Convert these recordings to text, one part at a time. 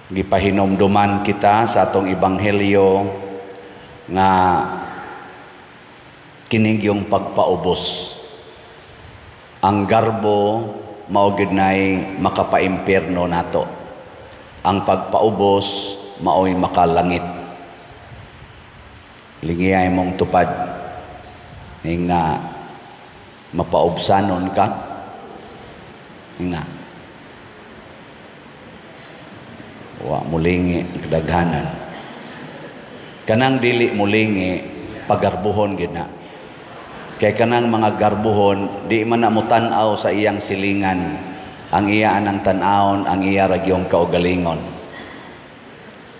Gipahinomduman kita sa atong ebanghelyo nga kining yung pagpaubos. Ang garbo mao gyud nay makapaimpierno nato. Ang pagpaubos maoy makalangit. Lingiyay mong tupad ing na mapaubsanon ka. Ing na wa mulingi kadaghanan. Kanang dili mulingi, pagarbuhon gid na. Kay kanang mga garbuhon, di man na motan-aw sa iyang silingan. Ang iya anang tan-awon, ang iya ra gyung kaugalingon.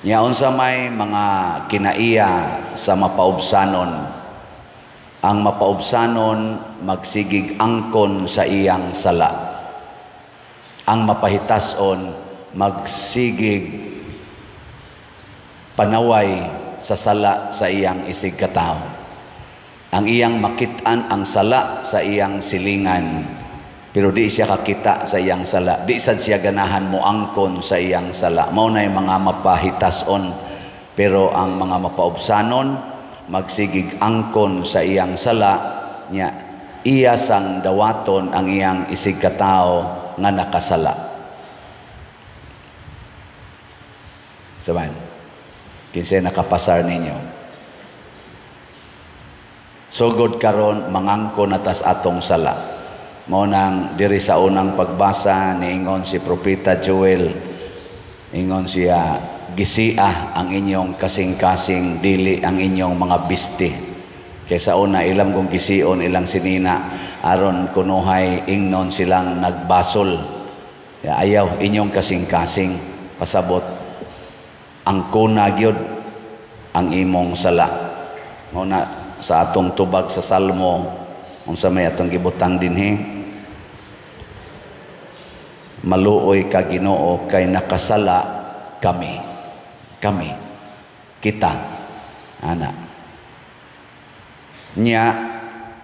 Nya unsa may mga kinaiya sa mapaubsanon? Ang mapaubsanon magsigig angkon sa iyang sala. Ang mapahitason magsigig panaway sa sala sa iyang isig katawo. Ang iyang makit-an ang sala sa iyang silingan, pero di siya kakita sa iyang sala. Di sad siya ganahan mo angkon sa iyang sala. Mao na yung mga mapahitason, pero ang mga mapaubsanon magsigig angkon sa iyang sala nya iya sang dawaton ang iyang isig katawo nga nakasala. Saban, kinsay nakapasar ninyo? Sugod karon mangangko na tas atong sala. Mao nang diri sa unang pagbasa niingon si Propeta Joel, ingon siya, gisia ang inyong kasing-kasing, dili ang inyong mga bisti. Kay sa una ilang kong gision ilang sinina aron kunuhay ingnon silang nagbasol. Ya, ayaw inyong kasing-kasing, pasabot ang kuna gyud ang imong sala. Mao na sa atong tubag sa Salmo, unsa may atong gibutang dinhi? Maluoy ka Ginoo kay nakasala kami. Kami kita ana. Nya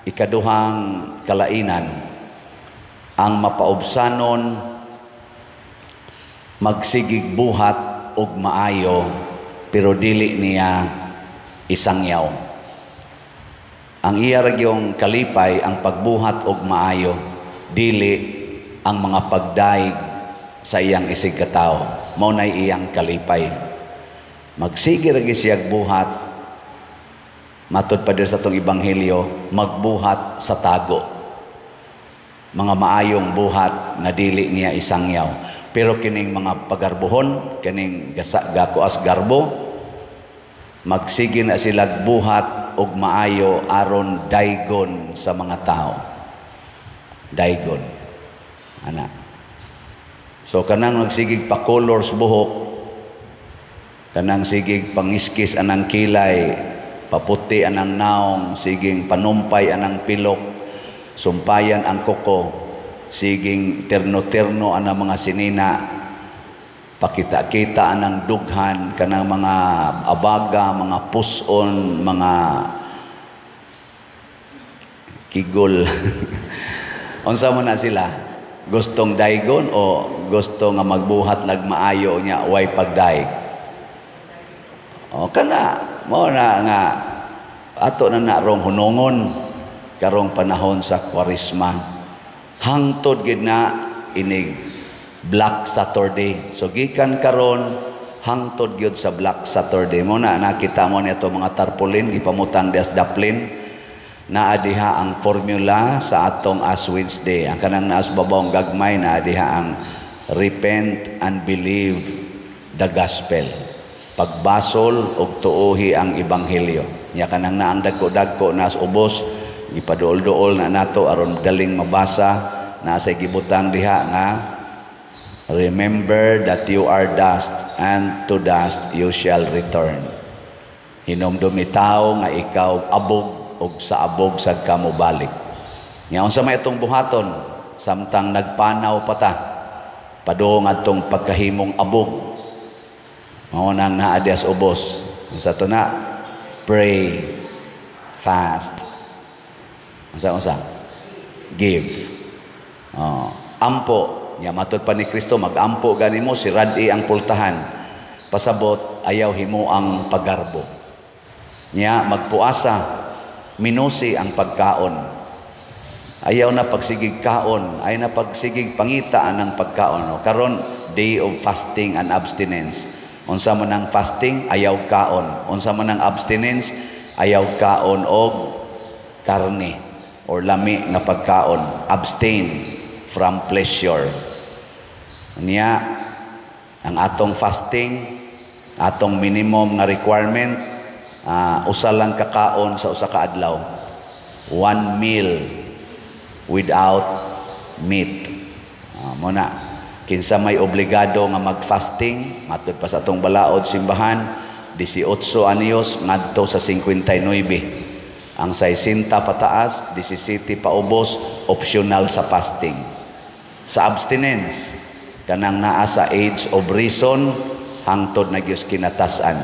ikaduhang kalainan, ang mapaubsanon magsigig buhat og maayo pero dili niya isangyaw. Ang iya ra gyung kalipay ang pagbuhat og maayo, dili ang mga pagdaig sa iyang isig katawo. Mao nay iyang kalipay. Magsige ra gyud siyag buhat, matud pa diri sa atong ebanghelyo, magbuhat sa tago. Mga maayong buhat nga dili niya isangyaw. Pero kining mga pagarbuhon, kining gakuas garbo, magsige na silag buhat og maayo aron daygon sa mga tao. Daygon. Ana. So kanang nagsigig pa colors buhok, kanang sigig pangiskis anang kilay, paputi anang naong, siging panumpay anang pilok, sumpayan ang kuko, siging terno-terno anang mga sinina, pakita-kita anang dughan, kanang mga abaga, mga puson, mga kigol. Unsa man na sila? Gustong daygon o gusto nga magbuhat lag maayo nya way pagdaig? O kana mao na nga ato na narong hunungon karong panahon sa Kwaresma. Hangtod gid na inig Black Saturday. So gikan karon hangtod gyud sa Black Saturday. Mo na nakita mo niya mga tarpaulin gipamutang dias daplin. Naa diha ang formula sa atong Ash Wednesday. Ang kanang naas babawng gagmay, naa diha ang repent and believe the gospel. Pagbasol og tuohi ang ebanghelyo. Nya kanang naang dagko-dagko naas ubos, gipaduol-duol na nato aron daling mabasa. Naa say gibutang diha nga remember that you are dust and to dust you shall return. Hinumdumi tawo nga ikaw abog og sa abog sad ka mobalik. Nya unsa may atong buhaton samtang nagpanaw pa ta padung atong pagkahimong abog. Mao nang naa dias ubos. Unsa to na? Pray, fast. Unsa unsa? Give. Oh, ampo. Nya matud pa ni Kristo magampo gani mo si rad-i ang pultahan. Pasabot ayaw himo ang pagarbo. Nya magpuasa, minusi ang pagkaon. Ayaw na pagsigig kaon, ayaw na pagsigig pangita ang pagkaon. O, karon day of fasting and abstinence. Unsa man ang fasting, ayaw kaon. Unsa man ang abstinence, ayaw kaon og karne or lami nga pagkaon. Abstain from pleasure. Niya, ang atong fasting, atong minimum nga requirement, usa lang kakaon sa usa ka adlaw. One meal without meat. Mo na kinsa may obligado nga mag-fasting matud pa sa atong balaod simbahan, 18 anyos ngadto sa 59. Ang 60 pataas, 17 paubos, optional sa fasting. Sa abstinence, kanang naa sa age of reason hangtod na gyud kinatasan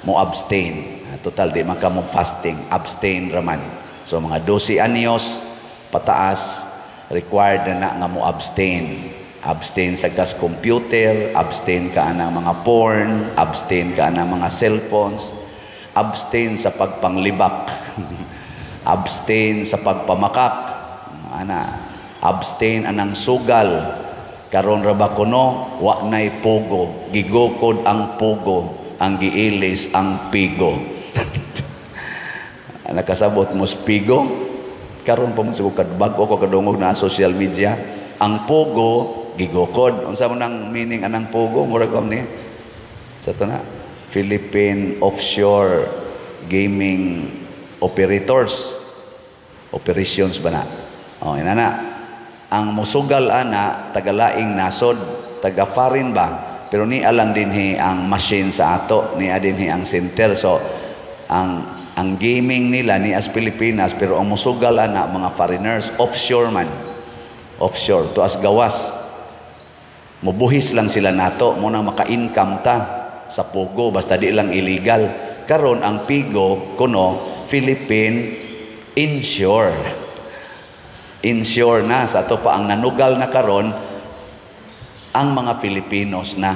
mo abstain. Total di man ka mo fasting, abstain raman. So mga 12 anyos pataas, required na na nga mo abstain. Abstain sa gas computer, abstain ka anang mga porn, abstain ka anang mga cellphones, abstain sa pagpanglibak, abstain sa pagpamakak, ana, abstain anang sugal. Karon ra ba kuno wa nay POGO, gigukod ang POGO, ang giilis ang pigo. Nakasabot mo pigo? Karon pa mo siguro bag-o ko kadungog na social media. Ang POGO gigukod. Unsa man ang meaning anang POGO? Murag ni sa to na Philippine Offshore Gaming Operators. Operations ba na? Oh, ina na. Ang musugal ana tagalaing nasod, taga foreign ba? Pero ni alang dinhi ang machine sa ato, ni dinhi ang center. So ang gaming nila ni as Pilipinas, pero ang musugal ana mga foreigners, offshore man. Offshore to as gawas. Mubuhis lang sila nato, mo nang maka-income ta sa POGO basta di lang illegal. Karon ang PIGO kuno Philippine Inshore. Inshore na sa ato pa ang nanugal na karon ang mga Filipinos na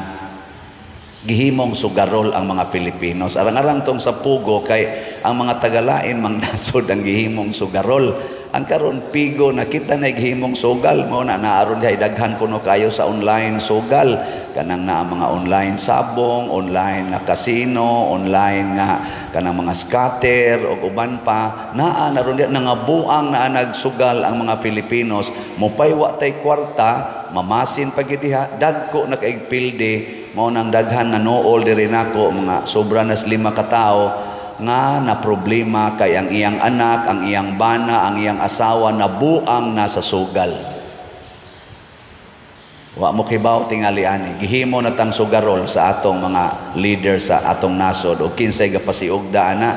gihimong sugarol ang mga Filipinos. Arang-arang tong sa POGO kay ang mga tagalain mang nasod ang gihimong sugarol. Ang karon PIGO nakita na gihimong sugal mo na naaron dihay daghan kuno kayo sa online sugal, kanang na mga online sabong, online nga casino, online nga kanang mga scatter ug uban pa naa na ron diha nangabuang naa nagsugal ang mga Filipinos. Mupay wa tay kwarta, mamasin pa gyud diha, dagko na kaig pilde. Mao nang daghan na nool diri nako, mga sobra nas 5 ka tawo nga na problema kay ang iyang anak, ang iyang bana, ang iyang asawa nabuang na sa sugal. Wa mo kibaw tingali ani, gihimo na tang sugarol sa atong mga leader sa atong nasod o kinsay gapasiugda ana,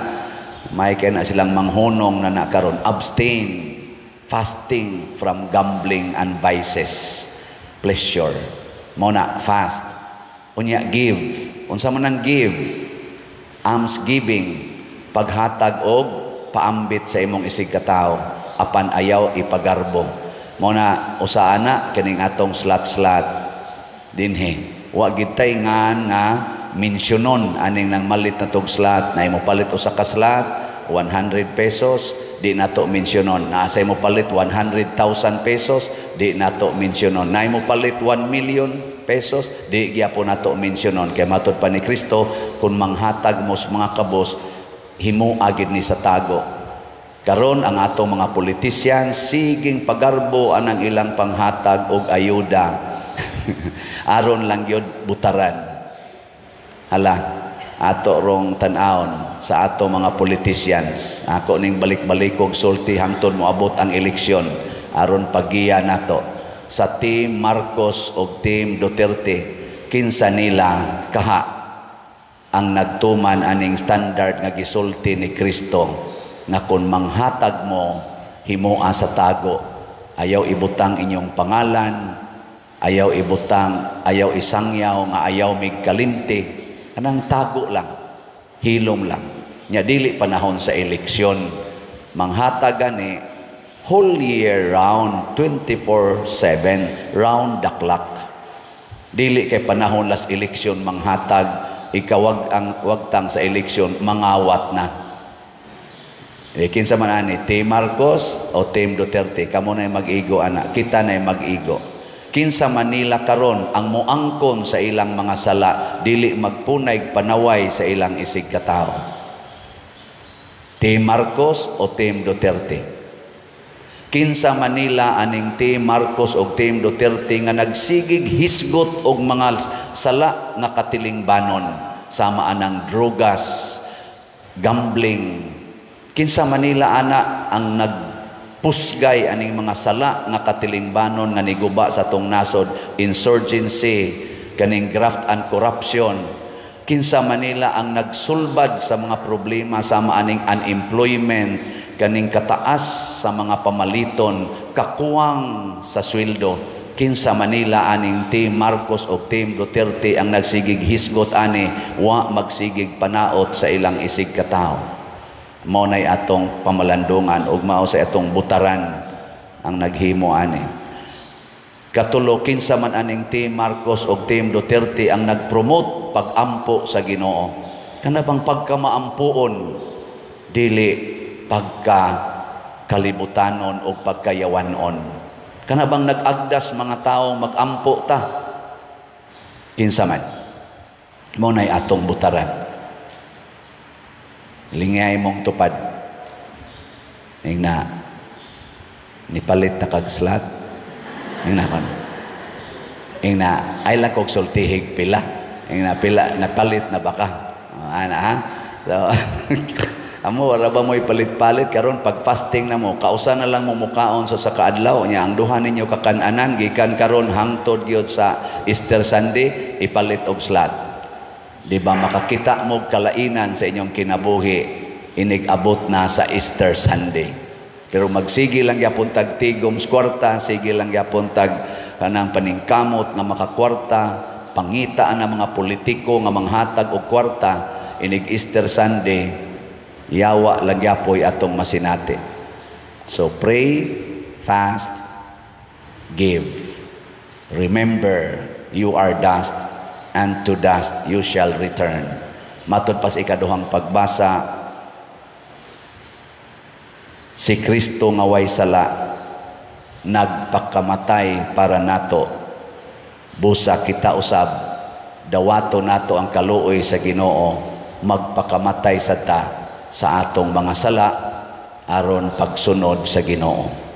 may kay na silang manghunong na nakaron. Abstain, fasting from gambling and vices, pleasure. Mao na fast. Unya give. Unsa man ang give? Alms giving, paghatag og paambit sa imong isig katawo apan ayaw ipagarbo. Mao na usa ana kining atong slot-slot dinhi. Wa gid tay ngan nga mensyonon aning nang malit na tog slot na imo palit usa ka slot 100 pesos, di nato mensyonon. Na sa imo palit 100,000 pesos, di nato mensyonon. Na imo palit 1 million pesos, di gyapon nato mensyonon. Kay matud pa ni Kristo, kung manghatag mo sa mga kabos, himo agid ni sa tago. Karon ang atong mga politician siging pagarbo anang ilang panghatag og ayuda. Aron lang gyud butaran. Hala, ato rong tan-awon sa ato mga politicians. Ako ning balik-balik og sulti hangtod moabot ang eleksyon aron paggiya nato sa Team Marcos og Team Duterte, kinsa nila kaha ang nagtuman aning standard nga gisulti ni Kristo nga kung manghatag mo, himoa sa tago. Ayaw ibutang inyong pangalan, ayaw ibutang, ayaw isangyaw nga ayaw migkalimti. Anang tago lang, hilom lang. Nya dili panahon sa eleksyon. Manghatag gani whole year round, 24/7, round the clock. Dili kay panahon las eleksyon manghatag. Ikawag ang wagtang sa eleksyon, mangawat na. Eh, kinsa man ani, Team Marcos o Team Duterte? Kamo na mag-igo ana, kita na mag-igo. Kinsa Manila karon ang moangkon sa ilang mga sala, dili magpunay panaway sa ilang isig katawo? Team Marcos o Team Duterte? Kinsa Manila aning Team Marcos o Team Duterte nga nagsigig hisgot og mga sala nga katilingbanon sama anang drogas, gambling? Kinsa Manila ana ang nagpusgay aning mga sala nga katilingbanon nga niguba sa atong nasod, insurgency, kaning graft and corruption? Kinsa Manila ang nagsulbad sa mga problema sama aning unemployment, kaning kataas sa mga pamaliton, kakuwang sa sweldo? Kinsa Manila aning Team Marcos o Team Duterte ang nagsigig hisgot ani, wa magsigig panaot sa ilang isig katawo? Mao nay atong pamalandungan ug mao sa atong butaran ang naghimo ani. Katulo, kinsa man aning Team Marcos o Team Duterte ang nagpromote pag-ampo sa Ginoo? Kana bang pagkamaampuon, dili pagka kalibutanon o pagkayawanon? Kana bang nag-agdas mga tao, mag-ampo ta? Kinsa man? Mao nay atong butaran. Lingay mong tupad. Ingna, nipalit na kag slot. Ingna kon. Ingna, ay lang kog sultihig pila. Ingna, pila, napalit na ba ka? Ana ha? So, amo wala ba mo ipalit-palit karon? Pag fasting na mo, kausa na lang mo mukaon sa kaadlaw nya ang duha ninyo kakananan gikan karon hangtod gyud sa Easter Sunday, ipalit og slot. Di ba makakita mo kalainan sa inyong kinabuhi inig abot na sa Easter Sunday? Pero magsige lang gyapon tag tigom kwarta, sige lang gyapon tag kanang paningkamot nga makakwarta, pangita ang mga politiko nga manghatag og kwarta inig Easter Sunday, yawa lang gyapoy atong masinati. So pray, fast, give. Remember, you are dust and to dust you shall return. Matud pa sa ikaduhang pagbasa, si Kristo nga way sala nagpakamatay para nato. Busa kita usab, dawato nato ang kaluoy sa Ginoo, magpakamatay sa ta sa atong mga sala aron pagsunod sa Ginoo.